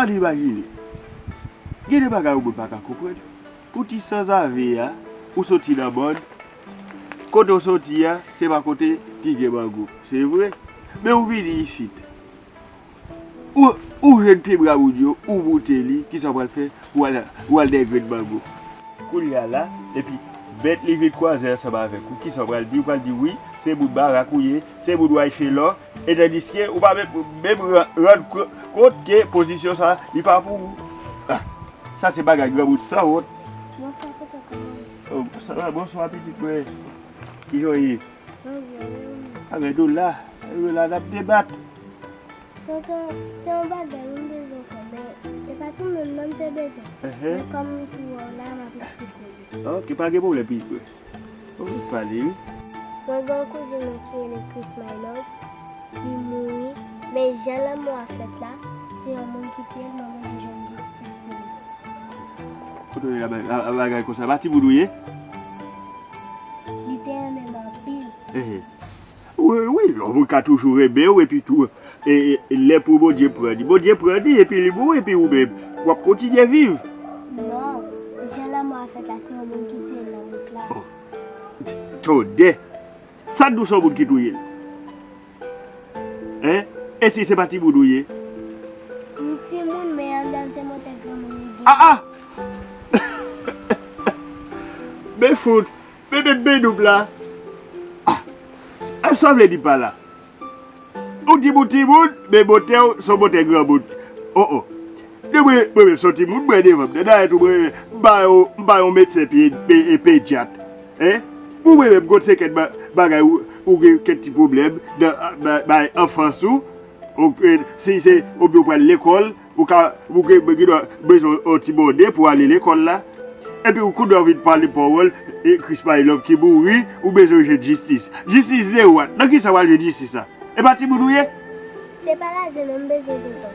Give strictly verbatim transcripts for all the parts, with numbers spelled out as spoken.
Ann imajine, gen de bagay yon moun pa ka konprann. Ou ti sanzave a, ou soti nan mòn, kote w soti a, se pa kote ki gen mango. Se vre. Men ou vini isit. Ou, ou jwenn pye bwa moun yo, ou moute li, kisa w pral fè? Ou al, ou al dèyè grenn mango. Kounye a la, epi bèt li vin kwaze ansanm avèk ou, kisa w pral di? Ou pral di, wi, se moun barak ou ye, se moun Wayfelò, e tandiske ou pa menm, menm ran-, rann ko-, kont ke pozisyon sa, li pa pou ou. Ah, sa se bagay granmoun sanwont. Bonswa, tonton, kòman w ye? Oh, bonswa, bonswa, pitit mwen. Kijan w ye? Mwen byen, e ou menm? Avèk nou la, nou la, n ap debat. Tonton, se yon bagay m bezwen fè, men e pa tou moun non m te bezwen. Enhen. Men kòm m tou wè w la, m ap esplike w li. Ok, pa gen pwoblèm, pitit mwen. Oh, pale, wi. Mwen gen yon kouzin mwen ki rele Chris My Love. Li mouri. Men jan lanmò a fèt la, se yon moun ki tiye l, mwen bezwen jwenn jistis pou li. Kote w ye la, ba-, a, a, bagay konsa? Pa timoun ou ye? Li te renmen m anpil. Ehe. Wi, wi, yon moun ka toujou renmen w, epi tou, e, e, lè pou Bondye pran li, Bondye pran li, epi li mouri, epi ou menm, w ap kontinye viv. Non, jan lanmò a fèt la, se yon moun ki tiye l nan wout la. Oh. Tande! Sa n di w se yon moun ki touye l? Hein? E si se pa timoun ou ye? M timoun, men anndan m se motè granmoun li ye. Ah, ah! Men fout! Men, men, men doup la! Ah! Sa w vle di pa la? Ou di m ou timoun, men motè w se yon motè granmoun. Oh, oh. Mwen, mwen menm se yon timoun, mwen devan m nan. Dayè tou, mwen, m pa yon, m pa yon medsen pye, pe-, e pedyat. Hein? Ou mwen menm, m konn se kèk ba-, bagay ou, ou gen kèk ti pwoblèm nan, nan, nan anfans ou. Ou, e, si se, oubyen ou pral lekòl, ou ka, ou gen, gen dwa bezwen yon ti bòne pou ale lekòl la. Epi ou kounye a w vin pale pawòl, e, Chris My Love ki mouri, ou bezwen jwenn jistis. Jistis de what? Nan kisa w al jwenn jistis la? E pa timoun ou ye? Se pa lajan non m bezwen, tonton.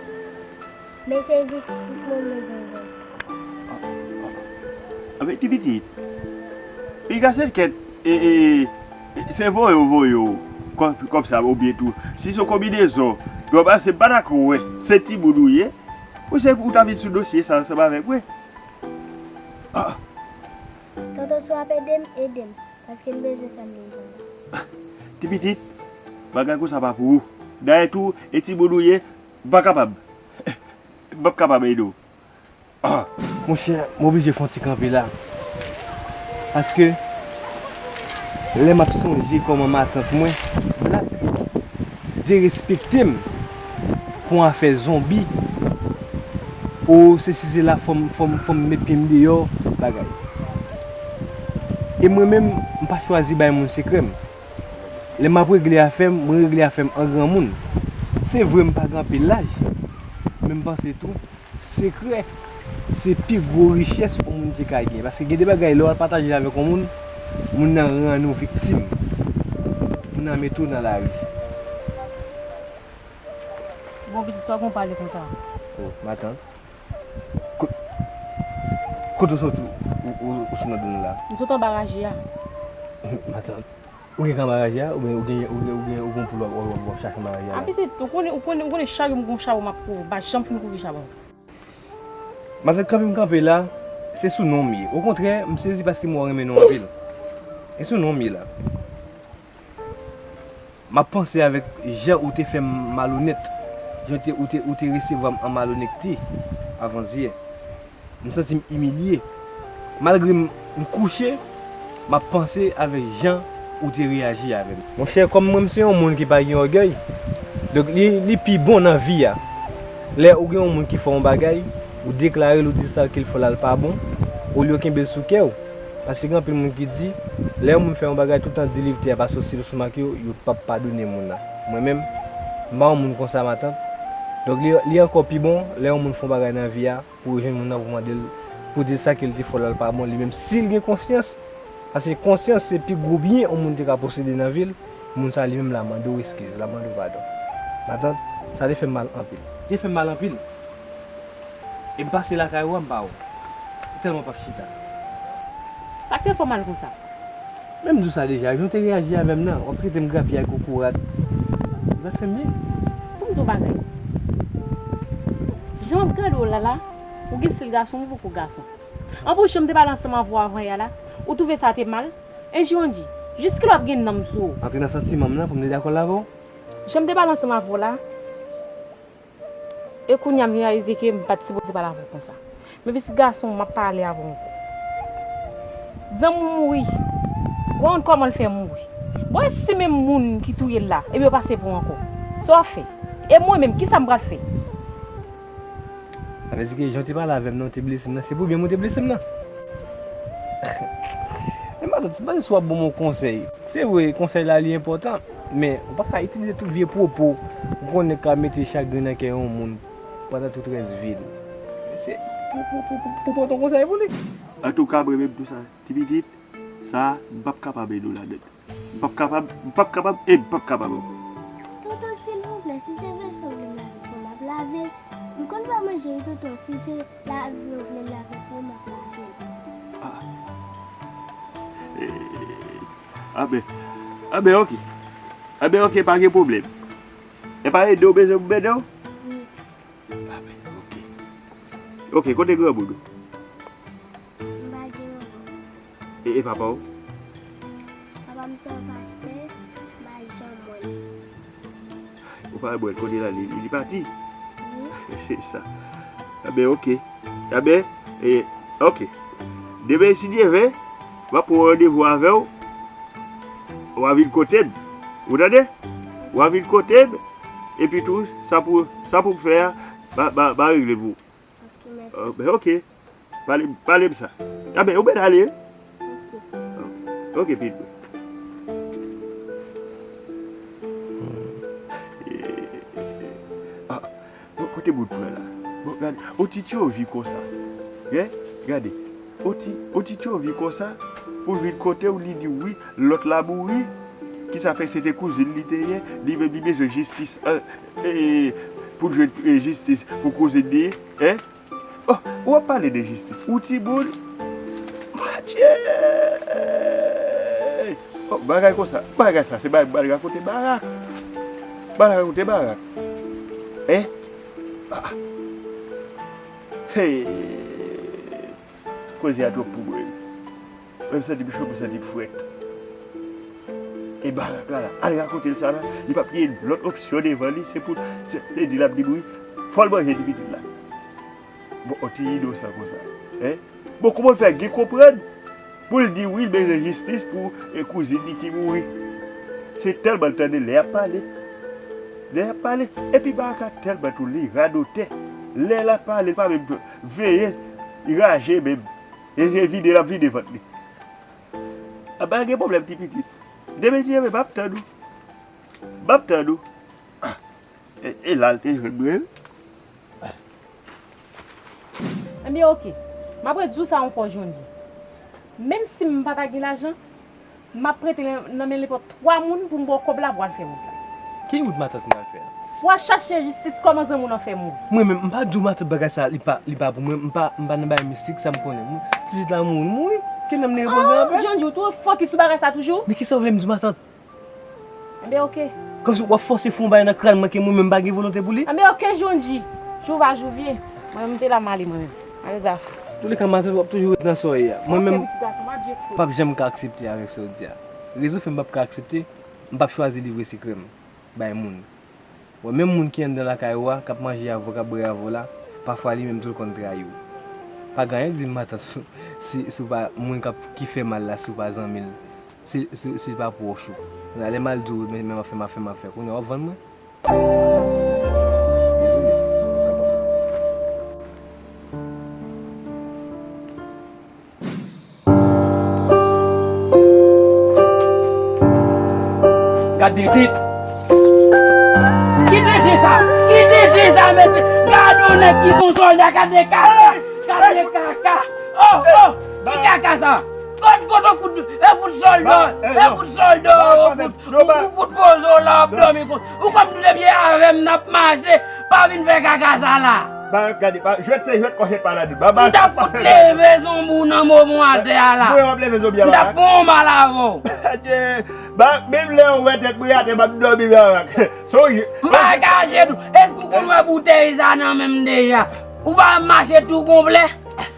Men se jistis mwen bezwen jwenn. Anben, ti pitit, piga se kèt, e, e, e, se voye w voye w kò-, kòmsa, oubyen tou, si se yon konbinezon, yo pase m pa dakò wè, se timoun ou ye, ou se ou ta vin sou dosye sa ansanm avèk mwen. Ah. Tonton, si w ap ede m, ede m, paske m bezwen sa m bezwen. Ti pitit, bagay konsa pa pou ou. Dayè tou, e timoun ou ye, m pa kapab. M p ap kapab ede w. Ah! Monchè, m oblije fè yon ti kanpe la. Paske, lè m ap sonje kòman matant mwen, Black, derespekte m pou yon afè zonbi. O, sesi sela, fò m, fò m, fò m met pye m deyò, bagay. E mwen menm, m pa chwazi bay moun sekrè m. Lè m ap regle afè m, mwen regle afè m an granmoun. Se vre m pa gen anpil laj, men m panse tou, sekrè, se pi gwo richès yon moun te ka gen. Paske gen de bagay, lè w al pataje l avèk yon moun, moun nan rann ou viktim. Moun nan mete w nan lari. Bon, pitit, sa w konn pale konsa? Oh, matant. Ko-, kote w soti, ou, ou, ou sou nan do nou la? M sot anba raje a. Matant. Ou gen kanmaraje a, oubyen ou gen, ou gen, ou gen, ou gen poul w ap, w ap, w ap chache kanmaraje a la? A pitit, ou konnen, ou konnen, ou konnen chak jou m gon chabon m ap kouvri, m pa janm fin kouvri chabon sa. Matant, kanpe m kanpe la, se sou non m ye. Okontrè, m sezi paske m wè w renmen non anpil. E sou non m ye la. M ap panse avèk jan ou te fè m malonèt, jan ou te, ou te, ou te resevwa m an malonèkte avanzyè. M santi m imilye. Malgre m, m kouche, m ap panse avèk jan ou te reyaji avè m. Monchè, kòm mwen, m se yon moun ki pa gen ògèy, donk li, li pi bon nan vi a. Lè ou gen yon moun ki fè yon bagay, ou deklare l, ou di sa ke l fè w la, l pa bon, olye w kenbe l sou kè w. Paske gen anpil moun ki di, lè yon moun fè yon bagay, toutan di li te a pa soti sou mak yo, yo p ap padone moun nan. Mwen menm, m pa yon moun konsa, matant. Donk, li, li ankò pi bon, lè yon moun fè yon bagay nan vi a, pou w jwenn moun nan pou mande l, pou di l sa ke l te fè w la l pa bon, li menm si l gen konsyans, paske konsyans se pi gwo byen yon moun te ka posede nan vi l, moun sa li menm la mande w eskiz, la mande w padon. Matant, sa te fè m mal anpil. Te fè m mal anpil. E m pase lakay ou a, m pa wè w. Tèlman p ap chita. Sa k te fè w mal konsa? Men m di w sa deja, jan w te reyaji avè m nan, w ap trete m grapye ak kokorat. Li pa t fè m byen. Pou m di w bagay. Jan m ap gade w la la, ou gen stil gason, ou poko gason. Anplis, jan m te pale ansanm avè w avan yè la, ou twouve sa te mal? E Jwanji, jiskilè w ap gen nanm sou ou? Antre nan santiman m nan pou m te dakò l avè w. Jan m te pale ansanm avè w la, e kounye a m reyalize ke m pa t sipoze pale avè w konsa. Men pitit gason, m ap pale avè w ankò. Zanmi w mouri. Ou pa konn kòman l fè mouri. Bon, e si menm moun ki touye l la, ebyen yo pase pou ankò? Sa w ap fè? E mwen menm, kisa m pral fè? Sa vle di ke jan w te pale avè m nan, w te blese m nan, se pou byen m ou te blese m nan. Men matant, se pa jis w ap ban m yon konsèy. Se vre, konsèy la li enpòtan, men ou pa ka itilize tout vye pwopo. Ou konnen ka mete chagren nan kè yon moun pandan tout rès vi l. Se pou, pou, pou, pou, pou pran ton konsèy pou li. Antouka, mwen menm tou sa, ti pitit, sa, m p ap kapab ede w ladan. M p ap kapab, m p ap kapab, e m p ap kapab ankò. Tonton, silvouplè, si se veso w vle m lave pou m ap lave l. M konn pa manje wi, tonton, si se lave w vle m lave pou w, m ap lave l. Ah. Eh, anben, anben, oke. Anben, oke, pa gen pwoblèm. E pa ede w bezwen pou m ede w? Wi. Anben, oke. Oke, kote granmoun ou? M pa gen manman. E, e papa w? Papa m se yon pastè, m pa janm wè l. Ou pa wè l kote l ale, li, li pati? Wi. Se sa. Anben, oke. Anben, e, oke. Demen, si Dye vle, m ap pran randevou avè w. W a vin kote m. Ou tande? W a vin kote m. Epi tou, sa pou, sa pou m fè a, m a, m a, m a regle l pou ou. Ok, mèsi. Anben, oke. Pale, pale m sa. Anben, ou mèt ale, wi. Ok. Ok, pitit mwen. Ah, bon, kote bout mwen la? Bon, gade, on ti tchovi konsa. Gen? Gade. On ti, on ti tchovi konsa, pou l vin kote w, li di wi, lòt la mouri. Kisa fè se te kouzin li te ye, li menm li bezwen jistis, eh, eh, pou l jwenn, eh, jistis pou kouzin li, en? Oh, ou ap pale de jistis. Ou timoun. Adje! Oh, bagay konsa. Bagay sa, se bagay m pral rakonte Barak. M pral rakonte Barak. En? Ah. Hey! Koze a twòp pou mwen. Mwen m santi m cho, m santi m frèt. E Barak la, la, al rakonte l sa la, li p ap gen lòt opsyon devan li, se pou, se, se di l ap di m wi, fò l manje ti pitit la. Bon, on ti inosan konsa, en? Bon, kòman l fè gen konprann pou l di wi, l bezwen jistis pou, e, kouzin li ki mouri? Se tèlman l tande lè y ap pale. Lè y ap pale. Epi Barak la tèlman tou li radotè. Lè l ap pale, l pa menm veye, li raje menm. E se vide l ap vide vant li. A pa gen pwoblèm, ti pitit. Demen si Dye vle, m ap tann ou. M ap tann ou. Ah, e, e la l te jwenn mwen. Ebyen, oke. M ap redi w sa ankò, Jwanji. Menm si m pa ta gen lajan, m ap prete nan, nan men nenpòt twa moun pou m ba w kòb la pou w al fè wout la. Ki wout matant mwen al fè a? W a chache jistis kòman zanmi w nan fè mouri. Mwen menm, m pa di w matant bagay sa, li pa, li pa pou mwen, m pa, m pa nan bagay mistik, sa m konnen. Mwen, ti pitit la mouri, mouri. Ke nanm li repoze an pè. Jwanji, ou tou fokis sou bagay sa toujou? Men kisa w vle m di w matant? Enben, oke. Kòmsi w ap fòse fè yon bagay nan kràn mwen ke mwen menm m pa gen volonte pou li? Enben, oke, Jwanji. Jou va, jou vyen. Mwen menm, m te la m ale, mwen menm. Ale gafou. Touleka, matant, w ap toujou ret nan sa w ye a. Mwen menm, m p ap janm ka aksepte avèk sa w di a. Rezon fè m p ap ka aksepte, m p ap chwazi livre sekrè m bay moun. Wè, menm moun ki anndan lakay ou a, k ap manje avè w, k ap bwè avè w la, pafwa li menm tou l konn trayi w. Pa gen anyen k di m matant si, si, si w pa moun k ap, ki fè mal la, si w pa zanmi l, si, si, si l pa pwòch ou. Kounye a lè m al di w, men, men m ap fè, m ap fè, m ap fè. Kounye a w ap vann mwen? Dezole. Gad tenten. Ki tenten sa? Ki tenten sa, mesye? Gad yon nèg ki son sòlda, gad de kaka, gad de kaka. Oh, oh, ki kaka sa? Kot, kot ou fout, e fout sòlda, e fout sòlda, ou fout, ou, ou fout poze w la, w ap dòmi kon. Ou konn nou depi avè m n ap mache, pa vin fè kaka sa la. Barak, gade, pa, jwèt se jwèt, kòchèt pa ladan. Ba, ba, m t ap fout leve zonbi w nan moman atè a la. Mwen w ap leve zonbi a, Barak. M t ap pran yon bal avè w. Adye, Barak, menm lè w wè tèt mwen atè, m ap dòmi, Barak. Sonje. M pa kache tou. Èske w konn wè boutèy sa nan men m deja? Ou pa wè m mache tou konplè?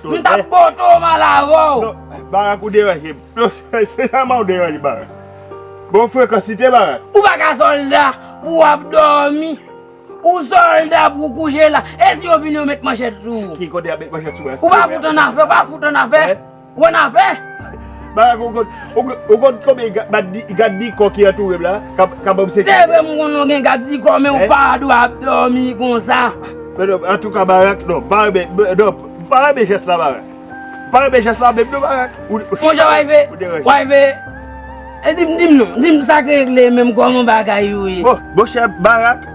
M t ap pote w mal avè w. Non, Barak, ou deranje m. Non, se, se sèlman ou deranje, Barak. Bon frekansite, Barak. Ou pa ka sòlda pou w ap dòmi. Ou sòlda pou w kouche la. E si yo vin yo met manchèt sou ou? Ki kote y ap met manchèt sou mwen? Ou pa fout annafè, ou pa fout annafè. Ou annafè. Barak, ou konn, ou konn, ou konn konbyen ga-, gad di, gad di kò ki antoure m la, k ap, k ap ban m sekirite? Se vre, m konnen w gen gad di kò, men ou pa dwe ap dòmi konsa. Men non, antouka, Barak, non, pa renmen, non, pa renmen jès la, Barak. Pa renmen jès la menm non, Barak. Ou, ou, Monchè Wayve, ou deranje. Wayve, e di m, di m non, di m sa k regle menm, kòman bagay yo ye? Bon, monchè Barak,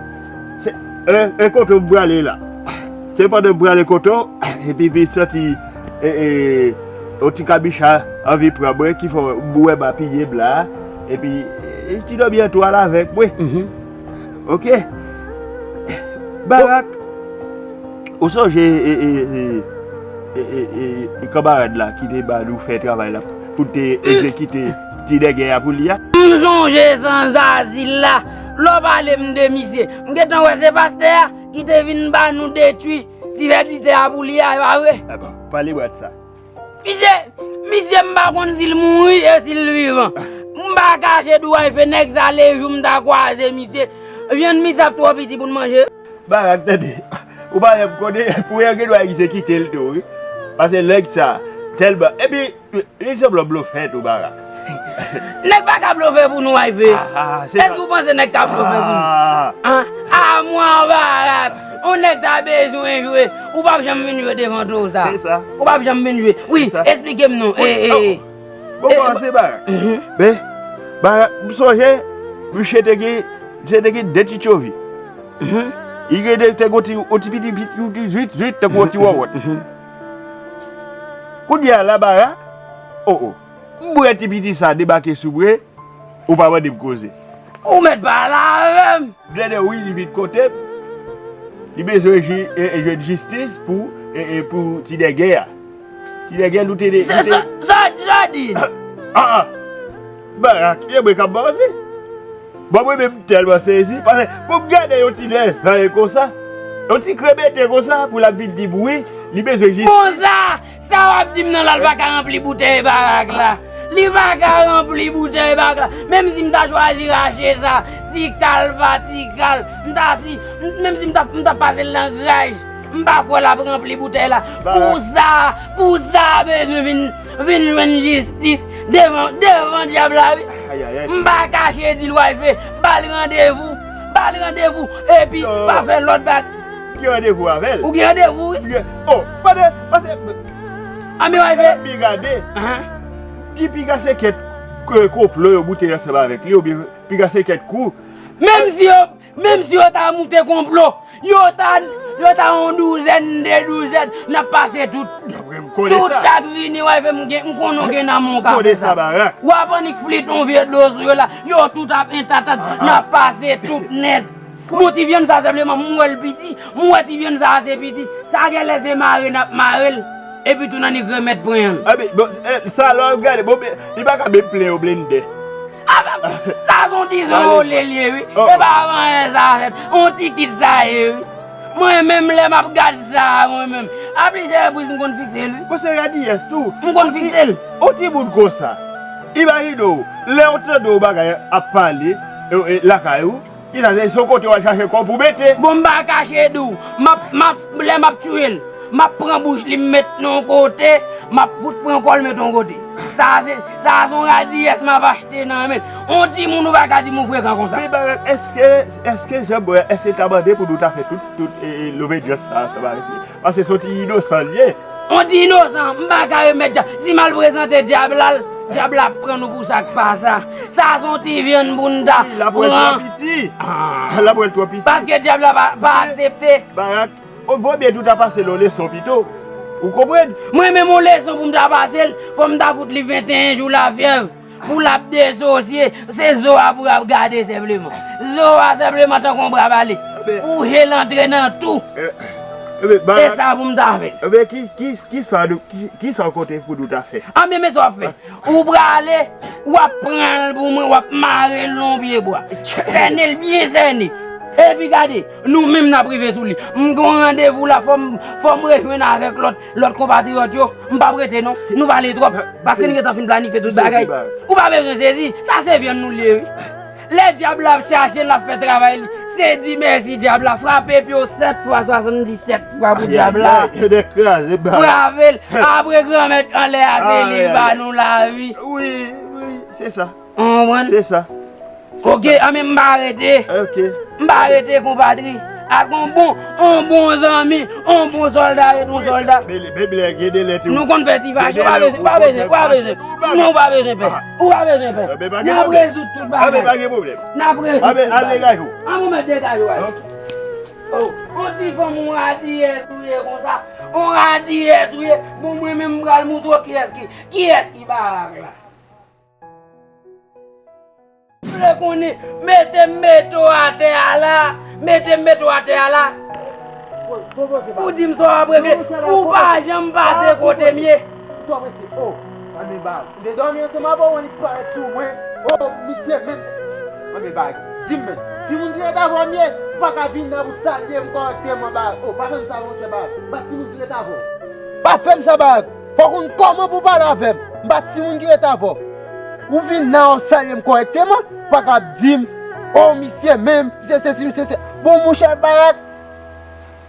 se, e, e kote w prale la? Se pandan m prale kote w, epi vin santi, e, e, yon ti kabicha anvi pran mwen, ki fè m wè m apiye m la, epi, e, ti dòmi an tou al avèk mwen. Mhm. Ok. Barak, ou sonje, e, e, e, e, e, e, e, kanmarad la ki te ba nou fè travay la pou te egzekite ti nègè a pou li a? M sonje sanzazil la. Lè w pale m de misye, m gentan wè se pastè a ki te vin ba nou detwi ti vèditè a pou li a, e pa vre? Pale mwen de sa. Misye, misye m pa konn si l mouri e si l vivan. M pa kache di w, Wayve, nèg sa lejou m ta kwaze misye, vyann misye ap twò piti pou n manje. Barak, tande, ou pa janm konnen, pou yon gen dwa egzekite l tou, wi. Paske nèg sa, tèlman, epi, li sanble blofè tou, Barak. Nèg pa ka blofe pou nou, Wayve. Ah, se sa. Èske w panse nèg ka blofe pou nou? Ah. An? Amwa Barak. On nèg ta bezwen jwe. Ou p ap janm vin jwe devan do sa. Se sa. Ou p ap janm vin jwe. Wi, se sa. Esplike m non. Wi, e, e, oh. Bon, e, kòmanse, Barak. Mhm. Men, Barak, m sonje, misye te gen, misye te gen de ti tchovi. Mhm. Li gen de, te gen ti, yon ti piti, piti, yon ti zwit, zwit, tankou yon ti wòwòt. Mhm. Kounye a la, Barak, oh, oh. M wè ti piti sa debake sou mwen, ou pa mande m koze. Ou mèt pale avè m. Dèdè wi, li vin kote m. Li bezwen ji-, e, e, jwenn jistis pou, e, e, pou ti nègè a. Ti nègè nou te, nou te... Sa, sa, sa di? Ah, ah. Barak, e mwen k ap ba w se. Bon, mwen menm m tèlman sezi, paske pou m gade yon ti lèzanyen konsa, yon ti kremete konsa, pou l ap vin di m wi, li bezwen jistis. Konsa, sa w ap di m nan la, l pa ka ranpli boutèy Barak la. Li pa ka ranpli boutèy Barak la. Menm si m ta chwazi rache sa, ti kal pa ti kal, m ta si, m, menm si m ta, m ta pase l nan graj, m pa kwè l ap ranpli boutèy la. Pou sa, pou sa bezwen vin, vin jwenn jistis devan, devan dyab la, wi. Ay, ay, ay. M pa kache di l, Wayve, ba l randevou, ba l randevou, epi pa fè lòt bag. Ki randevou avè l? Ou gen randevou, wi. Gen, oh, pade, pase. Anben, Wayve. Pi gade. Ahan. Ki piga se kèt, e, konplo yo moute ansanm avèk li, oubyen piga se kèt kou. Menm si yo, menm si yo ta moute konplo, yo ta, yo ta yon douzèn, de douzèn, n ap pase tout. Tout chak vini, Wayve, m gen, m konnen w gen nan men w ka fè sa. Ou ap annik flit yon vye do sou yo la, yo tout ap entatant, n ap pase tout nèt. Bon, ti vyann sa senpleman, m wè l piti, m wè ti vyann sa ase piti. Sa genlè se mare n ap mare l, epi tou n annik remèt pran l. Abi, bon, e, sa lè w gade, bon, men, li pa ka menm plen yon blendè. Ah, sa se yon ti zon ole l ye, wi. E pa avan anyen sa fèt. Yon ti kit sa ye, wi. Mwen menm lè m ap gad sa, mwen menm. A plizyè repriz m konn fikse l, wi. Bon, se radiyès tou. M konn fikse l. Yon timoun konsa. Imajine w, lè w tande yon bagay ap pale, e, e, lakay ou, kisa se, se yon kote w al chache kò pou mete. Bon, m pa kache di w, m ap, m ap, lè m ap tiye l, m ap pran bouch li, m met nan yon kote, m ap fout pran kò l, met yon kote. Sa se, sa se yon radiyès m ap achte nan men l. On timoun ou pa ka di m ou frekan konsa. Men Barak, èske, èske jan m wè, èske l ta mande pou nou ta fè tout, tout, e, e, lobedyans sa ansanm avèk li? Paske se yon ti inosan l ye. On ti inosan, m pa ka remèt dyab. Si m al prezante dyab la, dyab la ap pran nou pou sa k pa sa. Sa se yon ti vyann pou n ta pran. Wi, l ap wè l twò piti. Ah. L ap wè l twò piti. Paske dyab la pa, pa aksepte. Barak, o, vo mye nou ta pase l yon leson pito. Ou konprann? Mwen menm yon leson pou m ta pase l, fò m ta fout li venteyen jou lafyèv. Pou l ap desosye, se zo a pou l ap gade senpleman. Zo a senpleman tankou yon bra bale. Pou je l antre nan tou. Eh. Ebyen, e sa pou m ta fè. Ebyen, ki, ki, ki sa nou, ki, ki sa w konte pou nou ta fè? Anben, men sa w ap fè. Ou prale, w ap pran l pou mwen, w ap mare l nan yon pye bwa. Sène l byen sène. Epi gade, nou menm n ap rive sou li. M gen yon randevou la, fò m, fò m rejwenn avèk lòt, lòt konpatriyòt yo. M p ap rete non. Nou pale twòp. Paske n gentan fin planifye tout bagay. Ou pa bezwen sezi. Sa se vyann nou l ye, wi. Lè dyab la ap chache l, l ap fè travay li. Se di mèsi dyab la. Frape pye w sèt fwa swasanndisèt fwa pou dyab la. Frape l. Apre Granmèt anlè a, se li k ba nou lavi. Wi, wi, se sa. Ou konprann? Se sa. Ok, anben m pa rete. Ok. M pa rete, konpatri. Ak yon bon, yon bon zanmi, yon bon sòlda ret yon sòlda. Nou konn fè ti fache, ou pa bezwen, ou pa bezwen, ou pa bezwen. Non, ou pa bezwen pè. Ou pa bezwen pè. N ap rezoud tout bagay. N ap rezoud tout bagay. An, bon, mèt degaje w ale. Oh, yon ti fanm, yon radiyès ou ye konsa. Yon radiyès ou ye. Bon, mwen menm m pral moutre w kiyès ki, kiyès ki barak la. Vle konnen, mete m mete w atè a la, mete m mete w atè a la. Pou di m sa w ap regle, ou pa janm pase kote m ye. Ou twò prese. Oh, anben ba, m te dòmi ansanm avè w, li parèt sou mwen. Oh, misye menm. Anben ba, di m menm. Timoun ki ret avè w m ye, ou pa ka vin la pou salye m kòrèkteman ba. Oh, pa fè m sa monchè ba. M pa timoun ki ret avè w. Pa fè m sa ba. Fòk ou konn kòman pou w pale avè m. M pa timoun ki ret avè w. Ou vin la w ap salye m kòrèkteman, ou pa ka ap di m, oh, misye menm, misye sesi, misye se. Bon, monchè Barak.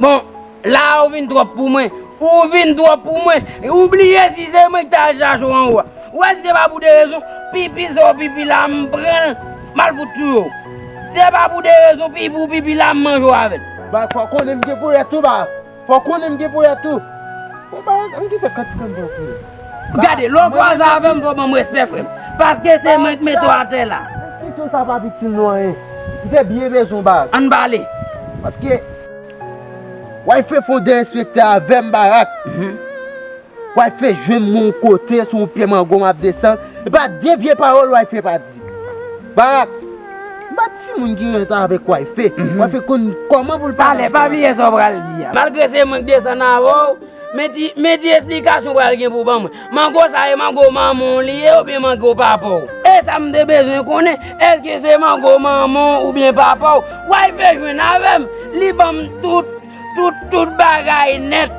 Bon, la a ou vin twòp pou mwen. Ou vin twòp pou mwen. Ou bliye si se mwen ki t al chache w anwo a. Ou wè si se pa pou de rezon, pipi sa w pipi la, m pran l, m al fout touye w. Si se pa pou de rezon, pipi w pipi la, m manje w avè l. Barak, fò w konnen m gen poulèt tou, Barak. Fò w konnen m gen poulèt tou. Bon, Barak, ann kite kantite m pran pou ou. Gade, lè w kwaze avè m, fò w ban m respè, frè m. Paske se mwen k mete w atè la. Diskisyon sa pa itil nou anyen. M te byen bezwen w, Barak. Ann pale. Paske, w al fè fon derespekte avè m, Barak. W al fè jwenn mwen yon kote sou yon pye mango m ap desann. E pa de vye pawòl w al fè pa di. Barak, m pa timoun ki ret avèk Wayfe. Wayfe konn kòman pou l pale. Talè, pa bliye sa w pral di a. Malgre se mwen k desann avè w, men ti, men ti esplikasyon w pral gen pou w ban mwen. Mango sa e mango manman w li ye oubyen mango papa w? E sa m te bezwen konnen, èske se mango manman w oubyen papa w? Wayfe jwenn avè m, li ban m tout tout, tout bagay nèt.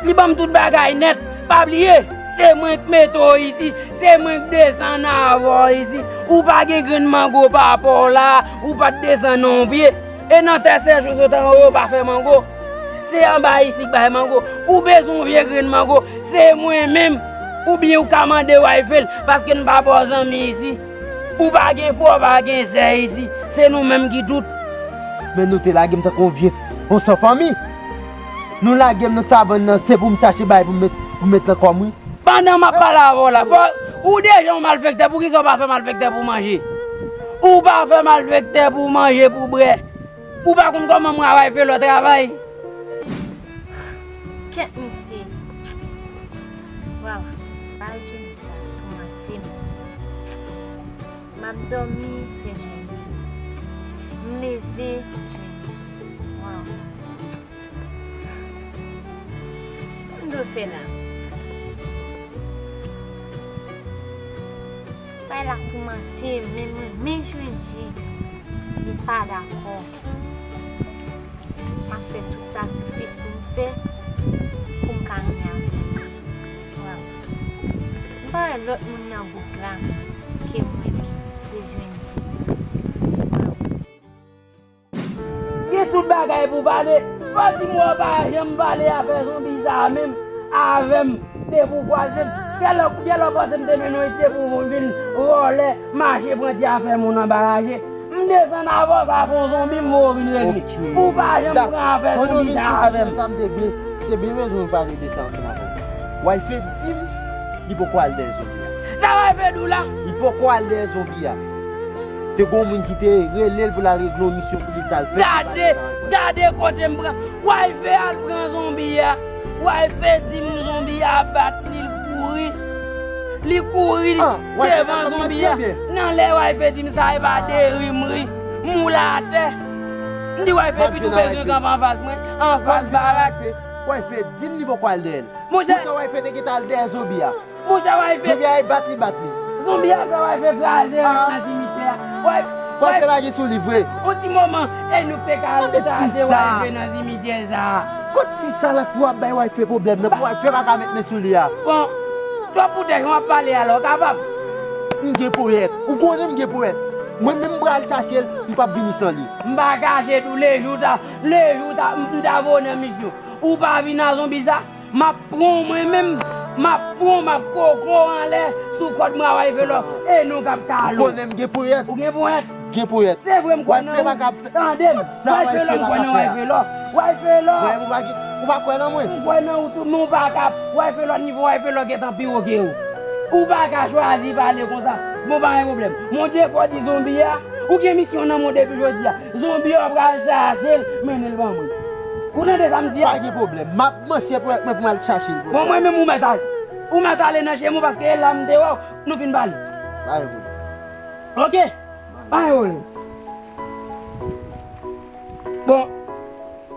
Li ban m tout bagay nèt. Pa bliye, se mwen k mete w isi, se mwen k desann avè w isi. Ou pa gen grenn mango papa w la, ou pa t desann yon pye. E nan tè sèch ou sot anwo yo pa fè mango. Se anba isi k bay mango. Ou bezwen yon vye grenn mango, se mwen menm. Oubyen ou ka mande Wayfe l, paske n pa ba w zanmi isi. Ou pa gen frè, ou pa gen sè isi. Se nou menm ki tout. Men nou te lage m tankou yon vye, yon san fanmi. Nou lage m nan savann nan, se pou m chache bagay pou m met, pou m met nan kò m, wi. Pandan m ap pale avè w la, fò, ou deja yon malfektè, poukisa w pa fè malfektè pou manje? Ou pa fè malfektè pou manje, pou bwè. Ou pa konn kòman mwen a Wayfe lè w travay? Kèt mesye. Waw, bagay jwenn sa toumante m. M ap dòmi, se jwenn ji. M leve, jwenn ji. Waw. Sa m dwe fè la? Bagay la toumante m, men m renmen jwenn ji. Li pa dakò. M ap fè tout sakrifis pou m fè pou m ka renmen avè l. Waw. M pa wè lòt moun nan bouk la ke mwen menm, se jwenn ji. Waw. Gen tout bagay pou pale. Fò di m wè w pa janm pale afè zonbi sa a menm avè m depi w kwaze m. Genlè, genlè w panse m te mennen w isi pou w vin vòlè, mache pran ti afè moun anba raje. M desann avè w, sa fè yon zonbi m voye w vin regle. Ou pa janm pran afè zonbi sa avè m. Sa m te byen, te byen bezwen pale de sa ansanm avè w. Wayfe di m li poko al dèyè zonbi a. Sa Wayfe di w la? Li poko al dèyè zonbi a. Te gon moun ki te rele l pou l al regle yon misyon pou li t al fè. Gade, gade kote m pran. Wayfe al pran zonbi a. Wayfe di m zonbi a bat li, l kouri. Li kouri devan zonbi a. Nan lè Wayfe di m sa, e pa de ri m ri. M woule atè. M di Wayfe pitit ou bezwen kanpe anfas mwen, anfas barak. Wayfe di m li poko al dèyè l. Monchè. Poutan Wayfe te gentan al dèyè zonbi a. Monchè Wayfe. Zonbi a e bat li bat li. Zonbi a fè Wayfe kraze nan simitè a. Wayfe pa gen sou li vre. On ti moman, e nou te ka al chache Wayfe nan simitè sa a. Kot ti sa la pou ap bay Wayfe pwoblèm nan, pou Wayfe pa ka met men sou li a. Bon, twòp poutèj, w ap pale alò, kapab. M gen ponyèt. Ou konnen m gen ponyèt. Mwen menm m pral chache l, m p ap vini san li. M pa kache tou, lejou ta, lejou ta, m ta voye w nan misyon. Ou pa vin a zonbi sa, m ap pran w mwen menm, m ap pran w, m ap koke w anlè sou kòd mwen a Wayfe lò, e nou k ap kale w. Ou konnen m gen ponyèt. Ou gen ponyèt? Gen ponyèt. Se vre m kwè nan ou. Tande m. Wayfe lò, m kwè nan Wayfe lò. Wayfe lò. Ou pa gen, ou pa kwè nan mwen? M kwè nan ou tou, men ou pa ka. Wayfe lò, nivo Wayfe lò gentan pi wo ke ou. Ou pa ka chwazi pale konsa. Bon, pa gen pwoblèm. Mon defo di zonbi a, ou gen misyon nan mwen depi jodi a. Zonbi a pral chache l, mennen l ban mwen. Ou tande sa m di a? Pa gen pwoblèm. M ap manche pou, mwen pou m al chache l. Bon, mwen menm ou mèt ale. Ou mèt ale nan chemen w paske e la m te wè w, nou fin pale. Pa gen pwoblèm. Ok? Pa gen pwoblèm. Bon,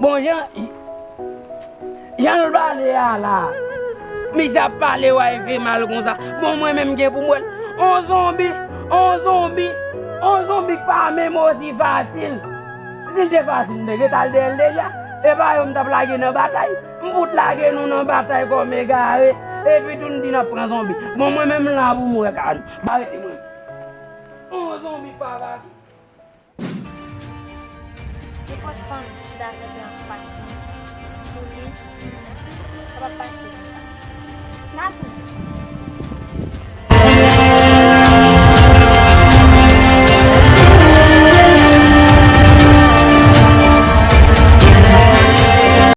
bon, jan, jan l pale a la, misye ap pale Wayfe mal konsa. Bon, mwen menm gen pou m wè l. On zonbi, on zonbi, on zonbi k pa menm osi fasil. Si l te fasil, m te gentan al dèyè l deja. E pa yo m t ap lage nan batay. M fout lage nou nan batay kòm egare. Epi tou n di n ap pran zonbi. Bon, mwen menm la pou m wè ka nou. Ba rete mwen. On zonbi k pa fasil. Nenpòt fanm ki ta kanpe anfas mwen, pou li, sa p ap pase konsa. N a tou.